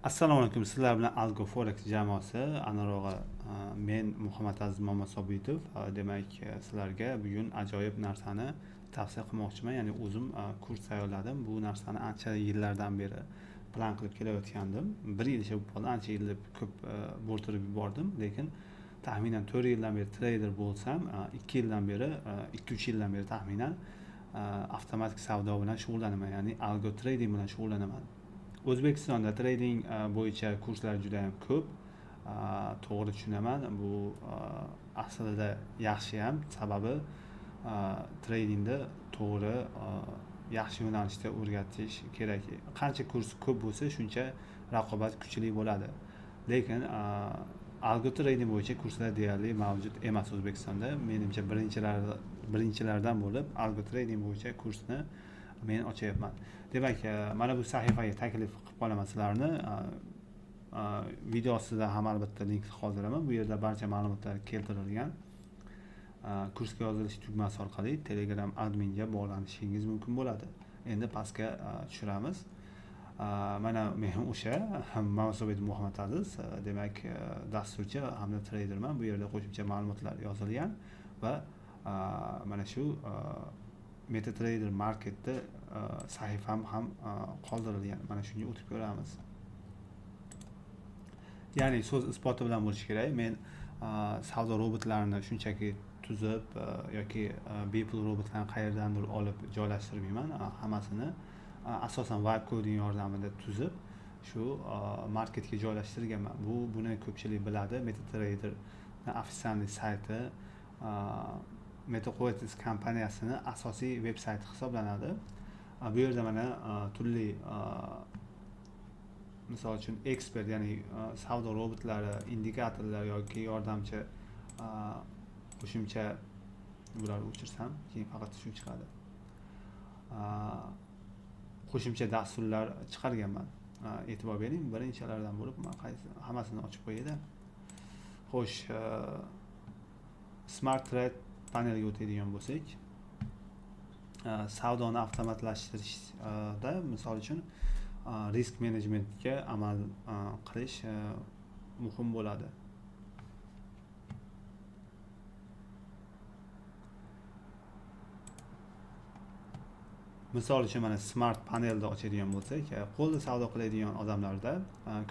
Assalomu alaykum, sizlar bilan Algo Forex jamoasi, aniqrog'i men Muhammad Aziz Mamadsobitov. Demak, sizlarga bugun ajoyib narsani tavsiya qilmoqchiman. Ya'ni o'zim kurs tayyorladim. Bu narsani ancha yillardan beri plan qilib kelayotgandim. Bir yil bo'lib qoldi, ancha yil deb ko'p bo'rttirib yubordim, lekin taxminan 4 yildan beri treyder bo'lsam, 2 yildan beri, 2-3 yildan beri taxminan avtomatik savdo bilan shug'ullanaman, ya'ni algo trading bilan shug'ullanaman. O'zbekistonda trading bo'yicha kurslar juda ham ko'p. To'g'ri tushunaman, bu aslida yaxshi ham, sababi tradingda to'g'ri, yaxshi yo'nalishda o'rgatish kerak. Qancha kurs ko'p bo'lsa, shuncha raqobat kuchli bo'ladi. Lekin algo trading bo'yicha kurslar deyarli mavjud emas O'zbekistonda. Menimcha birinchilardan bo'lib algo trading bo'yicha kursni men ochyapman. Demak, mana bu sahifaga taklif qilib qolaman sizlarni. Video ostida ham albatta linkni qoldiraman. Bu yerda barcha ma'lumotlar keltirilgan. Kursga yozilish tugmasi orqali Telegram adminga bog'lanishingiz mumkin bo'ladi. Endi pastga tushiramiz. Mana men o'sha Mamadsobit Muhammad Aziz, demak, dasturchi hamda treyderman. Bu yerda qo'shimcha ma'lumotlar yozilgan va mana shu MetaTrader Marketda sahifam ham qoldirilgan. Mana shunga o'tib ko'ramiz. Ya'ni so'z isboti bilan bo'lishi kerak. Men savdo robotlarini shunchaki tuzib yoki bepul robotlarni qayerdandir olib joylashtirmayman. Hammasini asosan vibe coding yordamida tuzib shu marketga joylashtirganman. Buni ko'pchilik biladi. MetaTrader ofitsialniy sayti MetaQuotes kompaniyasini asosiy veb sayti hisoblanadi. Bu yerda mana turli, misol uchun ekspert, ya'ni savdo robotlari, indikatorlar yoki yordamchi qo'shimcha, bularni o'chirsam keyin faqat shu chiqadi. Qo'shimcha dasturlar chiqarganman. E'tibor bering, birinchilardan bo'lib men qaysi hammasini ochib qo'yayda. Xo'sh, Smart Trade paneliga o'tadigan bo'lsak, savdoni avtomatlashtirishda misol uchun risk menejmentga amal qilish muhim bo'ladi. Misol uchun mana smart panelni ochadigan bo'lsak, qo'lda savdo qiladigan odamlarda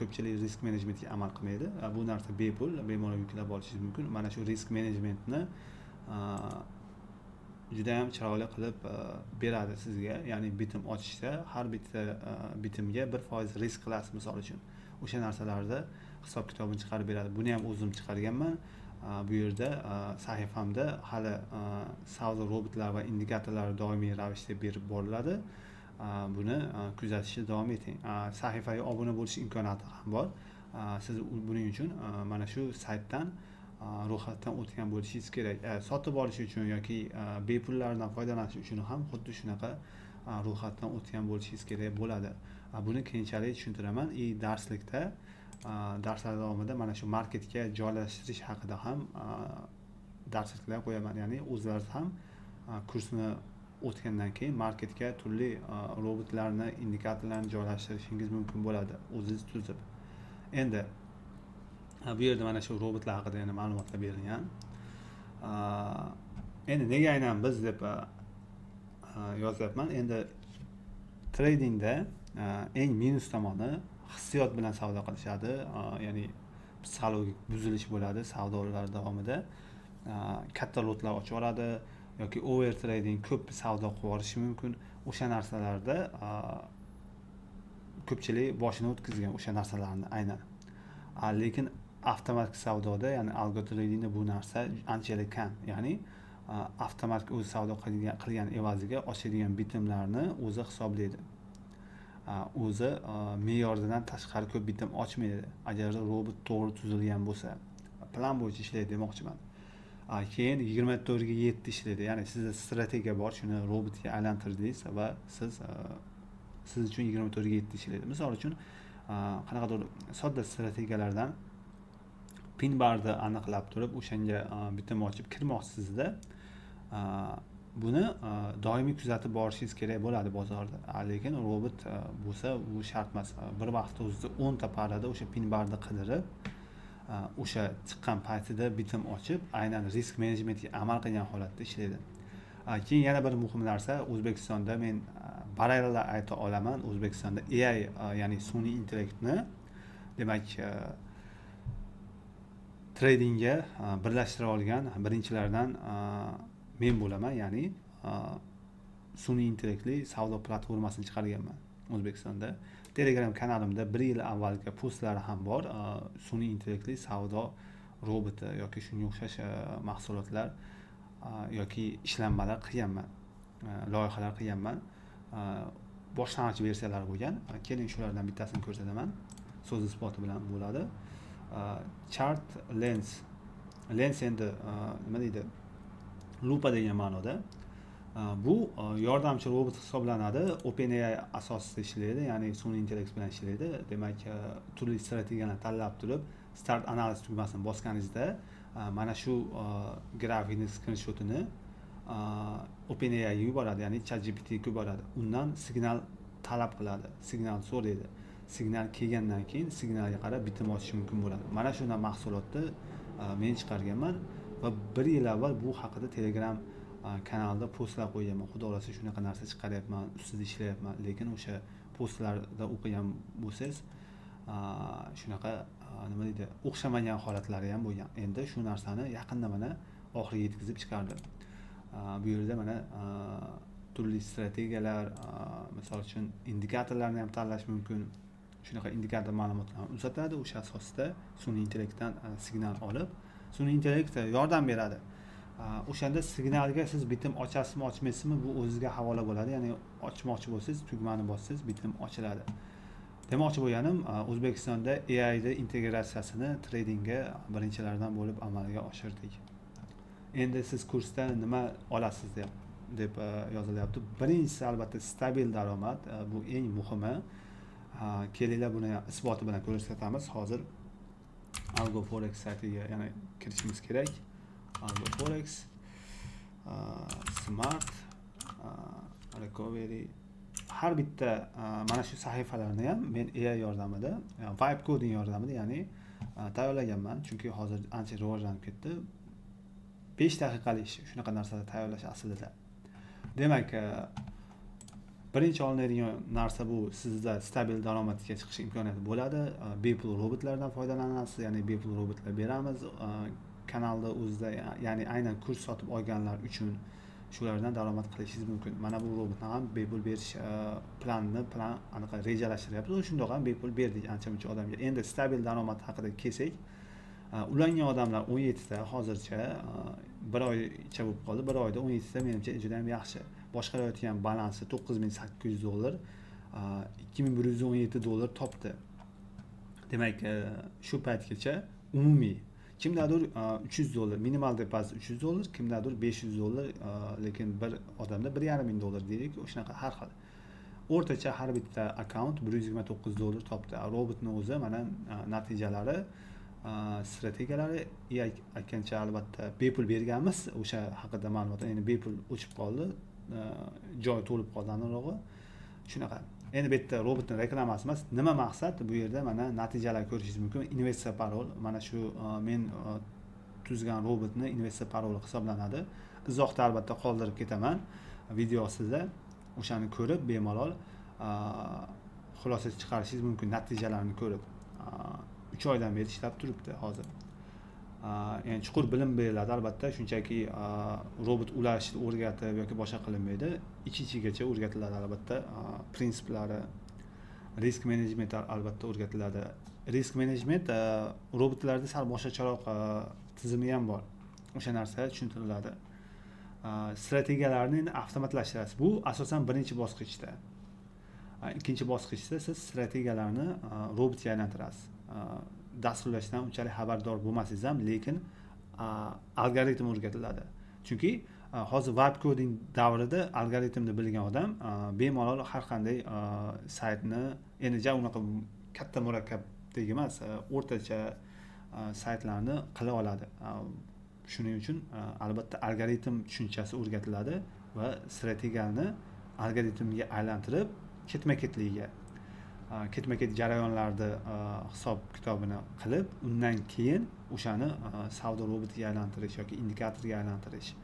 ko'pchilik risk menejmentga amal qilmaydi. Bu narsa bepul, bemalol yuklab olishingiz mumkin. Mana shu risk menejmentni juda ham chiroyli qilib beradi sizga. Ya'ni bitim ochishda har bitta bitimga 1% risk qilasiz misol uchun. O'sha narsalarda hisob kitobini chiqarib beradi. Buni ham o'zim chiqarganman. Bu yerda sahifamda hali savdo robotlar va indikatorlar doimiy ravishda berib boriladi. Buni kuzatishda davom eting. Sahifaga obuna bo'lish imkoniyati ham bor. Siz buning uchun mana shu saytdan ro'yxatdan o'tgan bo'lishingiz kerak. Sotib olish uchun yoki bepullardan foydalanish uchun ham xuddi shunaqa ro'yxatdan o'tgan bo'lishingiz kerak bo'ladi. Buni keyinchalik tushuntiraman. Darslikda, darslar davomida mana shu marketga joylashtirish haqida ham darsliklar qo'yaman. Ya'ni o'zlaringiz ham kursni o'tgandan keyin marketga turli robotlarni, indikatorlarni joylashtirishingiz mumkin bo'ladi, o'zingiz tuzib. Endi bu yerda mana shu robotlar haqida yana ma'lumotlar berilgan. Endi nega aynan biz deb yozyapman. Endi tradingda eng minus tomoni hissiyot bilan savdo qilishadi, ya'ni psixologik buzilish bo'ladi savdolar davomida. Katta lotlar ochib yuboradi yoki over trading, ko'p savdo qilib yuborishi mumkin. O'sha narsalarda ko'pchilik boshini o'tkazgan o'sha narsalarni aynan. Lekin avtomatik savdoda, ya'ni algo tradingda bu narsa anchalik kam. Ya'ni avtomatik o'zi savdo qilgan evaziga ochadigan bitimlarni o'zi hisoblaydi. O'zi me'yordan tashqari ko'p bitim ochmaydi. Agar robot to'g'ri tuzilgan bo'lsa, plan bo'yicha ishlaydi demoqchiman. Keyin 24/7 ishlaydi. Ya'ni sizda strategiya bor, shuni robotga aylantirdingiz va siz uchun 24/7 ishlaydi. Misol uchun, qanaqadir sodda strategiyalardan pin barni aniqlab turib, o'shanga bitim ochib kirmoqchisizda, Buni doimiy kuzatib borishingiz kerak bo'ladi bozorda. Lekin robot bo'lsa, bu shart emas. Bir vaqtda o'zida 10 ta пара da o'sha pin barni qidirib, o'sha chiqqan paytida bitim ochib, aynan risk menejmentga amal qilgan holatda ishlaydi. Keyin yana bir muhim narsa: O'zbekistonda, men baralla ayta olaman, O'zbekistonda AI, ya'ni sun'iy intellektni, demak, tradingga birlashtira olgan birinchilardan men bo'laman. Ya'ni sun'iy intellektli savdo platformasini chiqarganman O'zbekistonda. Telegram kanalimda bir yil avvalgi postlari ham bor, sun'iy intellektli savdo roboti yoki shunga o'xshash mahsulotlar yoki ishlanmalar qilganman, loyihalar qilganman. Boshlang'ich versiyalari bo'lgan. Keling, shulardan bittasini ko'rsataman, so'z isboti bilan bo'ladi. Chart lens. Lens endi nima deydi, lupa degan ma'noda. Bu yordamchi robot hisoblanadi. OpenAI asosida ishlaydi, ya'ni sun'iy intellekt bilan ishlaydi. Demak, turli strategiyalarni tanlab turib, "Start analiz" tugmasini bosganingizda mana shu grafikni skrinshotini OpenAIga yuboradi, ya'ni ChatGPTga yuboradi. Undan signal talab qiladi, signal so'raydi. Signal kelgandan keyin signalga qarab bitim ochish mumkin bo'ladi. Mana shunday mahsulotni men chiqarganman va bir yil avval bu haqida Telegram kanalida postlar qo'yganman. Xudo xohlasa, shunaqa narsa chiqaryapman, ustida ishlayapman. Lekin o'sha postlarda o'qigan bo'lsangiz, shunaqa, nima deydi, o'xshamagan holatlari ham bo'lgan. Endi shu narsani yaqinda mana oxiriga yetkazib chiqardim. Bu yerda mana turli strategiyalar, misol uchun, indikatorlarni ham tanlash mumkin. Shunaqa indikator ma'lumotlarni uzatadi. O'sha asosida sun'iy intellektdan signal olib, sun'iy intellekt yordam beradi. O'shanda signalga siz bitim ochasizmi, ochmaysizmi, bu o'zizga havola bo'ladi. Ya'ni ochmoqchi bo'lsangiz, tugmani bossangiz, bitim ochiladi. Demoqchi bo'lganim, O'zbekistonda AIni integratsiyasini tradingga birinchilardan bo'lib amalga oshirdik. Endi siz kursda nima olasiz deb yozilyapti. Birinchisi, albatta, stabil daromad, bu eng muhimi. Kelinglar, buni isboti bilan ko'rsatamiz. Hozir Algo Forex saytiga yana kirishimiz kerak. Algo Forex Smart Recovery. Har bitta mana shu sahifalarni ham men AI yordamida, vibe coding yordamida, ya'ni tayyorlaganman, chunki hozir ancha rivojlanib ketdi. 5 daqiqalik ish shunaqa narsalar tayyorlash aslida. Demak, birinchi olinadigan narsa bu sizda stabil daromadga chiqish imkoniyati bo'ladi. Bepul robotlardan foydalanasiz, ya'ni bepul robotlar beramiz kanalda o'zida, ya'ni aynan kurs sotib olganlar uchun shulardan daromad qilishingiz mumkin. Mana bu robotni ham bepul berish planini, plan anaqa rejalashtiryapmiz. Shundoq ham bepul berdik ancha muncha odamga. Endi stabil daromad haqida kelsak, ulangan odamlar 17 ta hozircha, bir oycha bo'lib qoldi. Bir oyda 17 ta, menimcha, juda yam yaxshi. Boshqarayotgan balansi 9800 dollar, 2117 dollar topdi. Demak, shu paytgacha umumiy kimdadir 300 dollar, minimal depozit 300 dollar, kimdadir 500 dollar, lekin bir odamda 1500 dollar deylik, shunaqa har xil. O'rtacha har bitta akkaunt 129 dollar topdi. Robotni o'zi mana natijalari, strategiyalari aytgancha, albatta, bepul berganmiz. O'sha haqida ma'lumot endi bepul o'chib qoldi, joy to'lib qoldi aniqrog'i. Shunaqa. Endi bu yerda robotni reklamasi emas. Nima maqsad? Bu yerda mana natijalar ko'rishingiz mumkin. Investitsiya parol, mana shu men tuzgan robotni investitsiya paroli hisoblanadi. Izohda albatta qoldirib ketaman video ostida. O'shani ko'rib, bemalol xulosa chiqarishingiz mumkin natijalarini ko'rib. 3 oydan beri ishlab turibdi hozir. Ya'ni chuqur bilim beriladi albatta. Shunchaki robot ulashni o'rgatib yoki boshqa qilinmaydi, ich ichigacha o'rgatiladi albatta, prinsiplari, risk menejment albatta o'rgatiladi. Risk menejment robotlarda sal boshqacharoq tizimi ham bor, o'sha narsa tushuntiriladi. Strategiyalarni endi avtomatlashtirasiz. Bu asosan birinchi bosqichda. Ikkinchi bosqichda siz strategiyalarni robotga aylantirasiz. Dasturlashdan unchalik xabardor bo'lmasangiz ham, lekin algoritm o'rgatiladi, chunki hozir vibe coding davrida algoritmni bilgan odam bemalol har qanday saytni, endi ja unaqa katta murakkabdek emas, o'rtacha saytlarni qila oladi. Shuning uchun albatta algoritm tushunchasi o'rgatiladi. Va strategiyani algoritmga aylantirib, ketma ketligiga, ketma ket jarayonlarni hisob kitobini qilib, undan keyin o'shani savdo robotiga aylantirish yoki indikatorga aylantirish,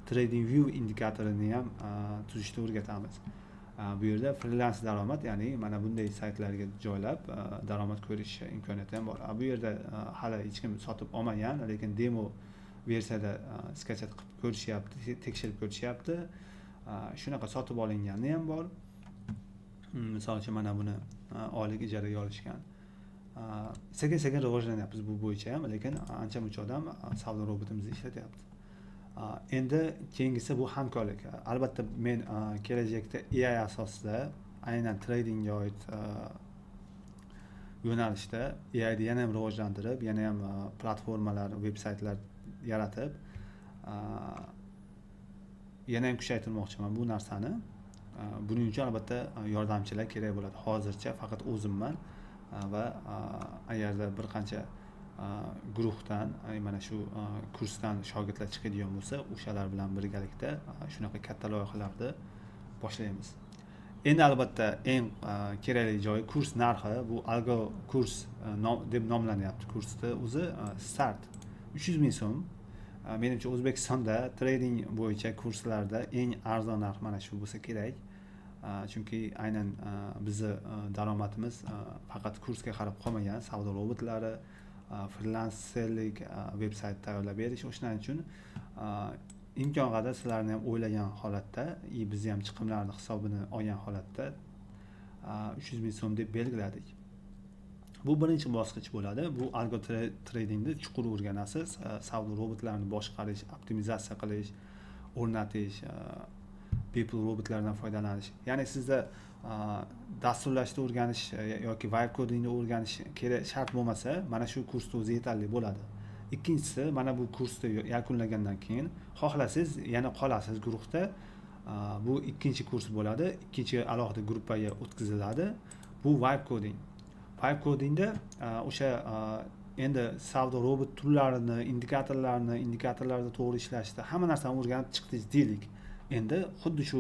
Trading View indikatorini ham tuzishni o'rgatamiz. Bu yerda frilans daromad, ya'ni mana bunday saytlarga joylab daromad ko'rish imkoniyati ham bor. Bu yerda hali hech kim sotib olmagan, lekin demo versiyada скачать qilib ko'rishyapti, tekshirib ko'rishyapti. Shunaqa sotib olingani ham bor. Misol uchun, mana buni oylik ijaraga olishgan. Sekin sekin rivojlanyapmiz bu bo'yicha ham, lekin ancha muncha odam savdo robotimizni ishlatyapti. Endi keyingisi bu hamkorlik. Albatta, men kelajakda AI asosida, aynan tradingga oid yo'nalishda AIni yana ham rivojlantirib, yana ham platformalar, veb saytlar yaratib, yana ham kuchaytirmoqchiman bu narsani. Buning uchun albatta yordamchilar kerak bo'ladi. Hozircha faqat o'zimman va agarda bir qancha guruhdan, mana shu kursdan shogirdlar chiqadigan bo'lsa, o'shalar bilan birgalikda shunaqa katta loyihalarni boshlaymiz. Endi albatta eng kerakli joyi kurs narxi. Bu algo kurs deb nomlanyapti kursni o'zi. Start 300 000 so'm. Menimcha, O'zbekistonda trading bo'yicha kurslarda eng arzon narx mana shu bo'lsa kerak, chunki aynan bizni daromadimiz faqat kursga qarab qolmagan: savdo robotlari, frilanserlik, veb sayt tayyorlab berish. O'shaning uchun imkon qadar sizlarni ham o'ylagan holatda и bizni ham chiqimlarni hisobini olgan holatda 300 000 so'm deb belgiladik. Bu birinchi bosqich bo'ladi. Bu algo tradingni chuqur o'rganasiz, savdo robotlarini boshqarish, optimizatsiya qilish, o'rnatish, bepul robotlardan foydalanish. Ya'ni sizda dasturlashni o'rganish yoki vibe codingni o'rganish kerak, shart bo'lmasa, mana shu kursni o'zi yetarli bo'ladi. Ikkinchisi, mana bu kursni yakunlagandan keyin xohlasangiz yana qolasiz guruhda. Bu ikkinchi kurs bo'ladi, ikkinchi alohida gruppaga o'tkaziladi. Bu vibe coding. Vibe codingda o'sha endi savdo robot turlarini, indikatorlarni, indikatorlarda to'g'ri ishlashni, hamma narsani o'rganib chiqdingiz deylik. Endi xuddi shu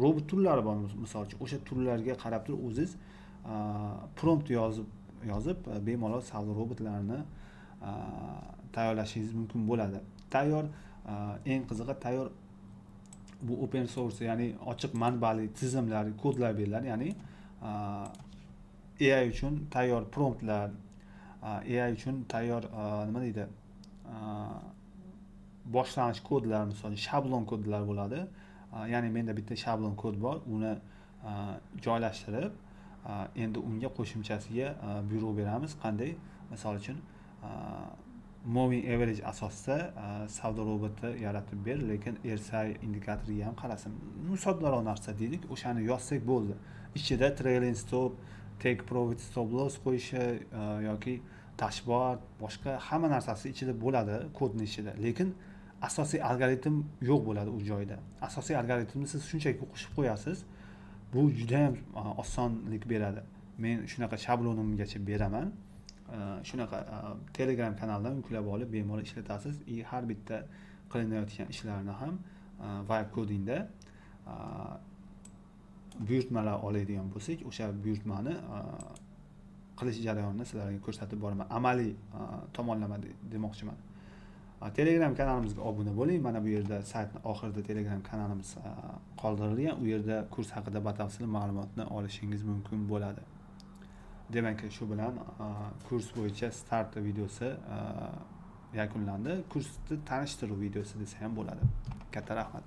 robot turlari bor, misol uchun, o'sha turlarga qarab turib o'ziz prompt yozib yozib bemalol savdo robotlarini tayyorlashingiz mumkin bo'ladi. Tayyor, eng qizig'i, tayyor bu open source, ya'ni ochiq manbali tizimlar, kodlar beriladi. Ya'ni AI uchun tayyor promptlar, AI uchun tayyor, nima deydi, boshlang'ich kodlar, misol uchun, shablon kodlar bo'ladi. Ya'ni menda bitta shablon kod bor, uni joylashtirib, endi unga qo'shimchasiga buyruq beramiz. Qanday? Misol uchun, moving average asosida savdo roboti yaratib ber, lekin RSI indikatoriga ham qarasin, soddaroq narsa deylik, o'shani yozsak bo'ldi. Ichida trailing stop, take profit, stop loss qo'yishi yoki dashboard, boshqa hamma narsasi ichida bo'ladi, kodni ichida. Lekin asosiy algoritm yo'q bo'ladi u joyda. Asosiy algoritmni siz shunchaki qo'shib qo'yasiz. Bu judayam osonlik beradi. Men shunaqa shablonimgacha beraman. Shunaqa Telegram kanaldan yuklab olib bemalol ishlatasiz и har bitta qilinayotgan ishlarni ham vibe codingda buyurtmalar oladigan bo'lsak, o'sha buyurtmani qilish jarayonini sizlarga ko'rsatib boraman, amaliy tomonlama demoqchiman. Telegram kanalimizga obuna bo'ling. Mana bu yerda saytni oxirida Telegram kanalimiz qoldirilgan. U yerda kurs haqida batafsil ma'lumotni olishingiz mumkin bo'ladi. Demak, shu bilan kurs bo'yicha start videosi yakunlandi. Kursni tanishtiruv videosi desa ham bo'ladi. Katta rahmat.